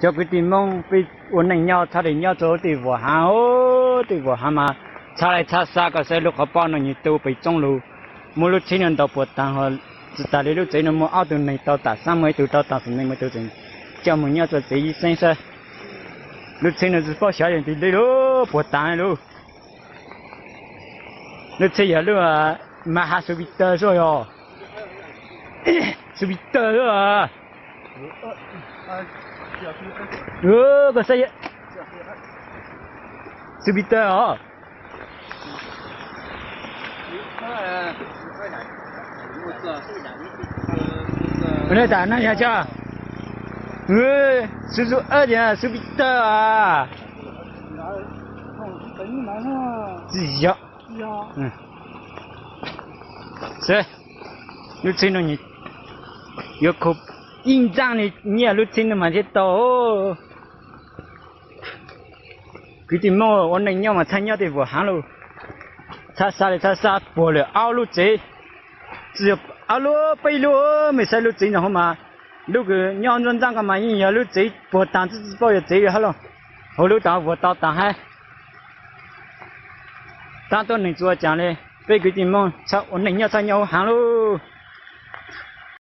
Cov kwv tij Hmoob peb ua neej nyob txhob li nyob rau tej vuam haav, tej vuam haav mas txhab laij txhab xab, koj saib lub qhov pob no nyias tu pem tsooj lug, muab lub tsheb no ntaus puas taag, tsis tas li lub tsev no muaj ob tug neeg tau tam xab, muaj ib tug tau tam xeem neej, muaj ib tug tseem coj mus nyob rua tsev ib xeeb xwb. Lub tsheb no tsis paub xyov yog twg li lub puas taag lub. Lub tsheb yog lub Mazda Jupiter xwb yog, Jupiter xwb. Koj saib, Jupiter os. Ua le tas no yog tso, Suzu tias Jupiter a. Tsis yog. Lub tsheb no yuav khaus ib ntxaaj li nyiaj lub tsheb no mas thiaj tau. Kwv tij Hmoob ua neej nyob mas txhob nyob tej vuam haav lauj. Txhab xab li txhab xab, puag lawm ob lub tsev, tsis yog ob lub, peb lub. Mej saib lub tsev ntawm hauv mas, lub kws nyob ntxooj ntxaaj ko mas yeej yog lub tsev puag taag, tsis paub yog tsev li hab lauj. Hauv lub taag vuam tau taag hab. Tab tuab neeg tsis ua caag li, peb kwv tij Hmoob txhob ua neej nyob txhob nyob hauv haav lauj.